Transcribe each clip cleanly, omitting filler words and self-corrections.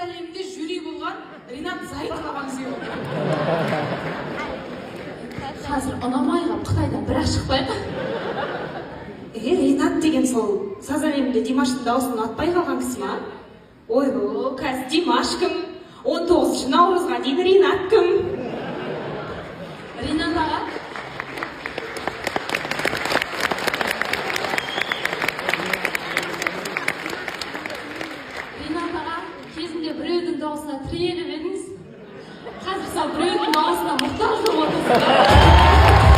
әлемінде жюри болған Ринат Зайытов ағамыз келіп отыр. Қазір ұнамай қалып Қытайдан бірақ шықпай ма? Ринат деген сол саз әлемінде Димаштың дауысын ұнатпай қалған кісі ма? Ойбу, қазір Димаш кім? 19 наурызға дейін Ринат кім? Ринат аға. Ринат аға, кезінде біреудің дауысына тіреліп едіңіз. Қазір сол біреудің дауысына мұқтаж болып отырсыз.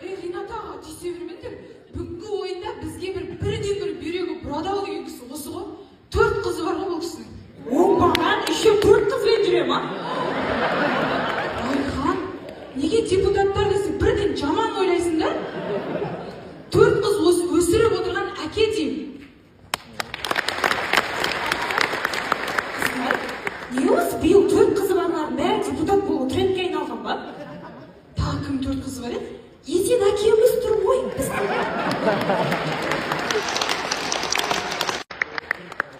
Ей, Ринат аға, тиісе бермеңдер. Бүгінгі ойында бізге бірден бір бүйрегі бұрадау деген кісі осы ғой. 4 қызы бар ғой бұл кісінің. Оңбаған, еще 4 қызбен жүре ма? Айхан, неге депутаттар десе бірден жаман ойлайсың да? 4 қыз өсіріп отырған әке деймін. Қыздар, не осы биыл 4 қызы барлардың бәрі депутат болу трендке айналған ба? Тағы кім 4 қызы бар еді? Есен әкеміз тұр ғой біздің.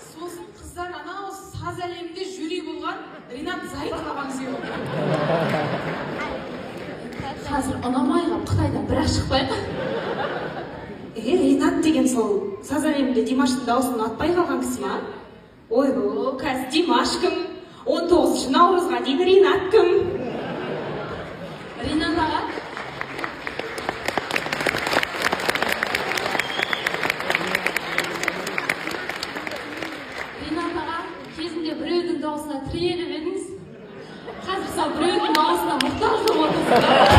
Сосын қыздар, анау саз әлемінде жюри болған Ринат Зайытов ағамыз келіп отыр. Қазір ұнамай қалып Қытайдан бірақ шықпай ма? Ринат деген сол саз әлемінде Димаштың дауысын ұнатпай қалған кісі ма? Ойбу, қазір Димаш кім? 19 наурызға дейін Ринат кім? Ринат аға. Ринат аға, кезінде біреудің дауысына тіреліп едіңіз. Қазір сол біреудің дауысына мұқтаж болып отырсыз.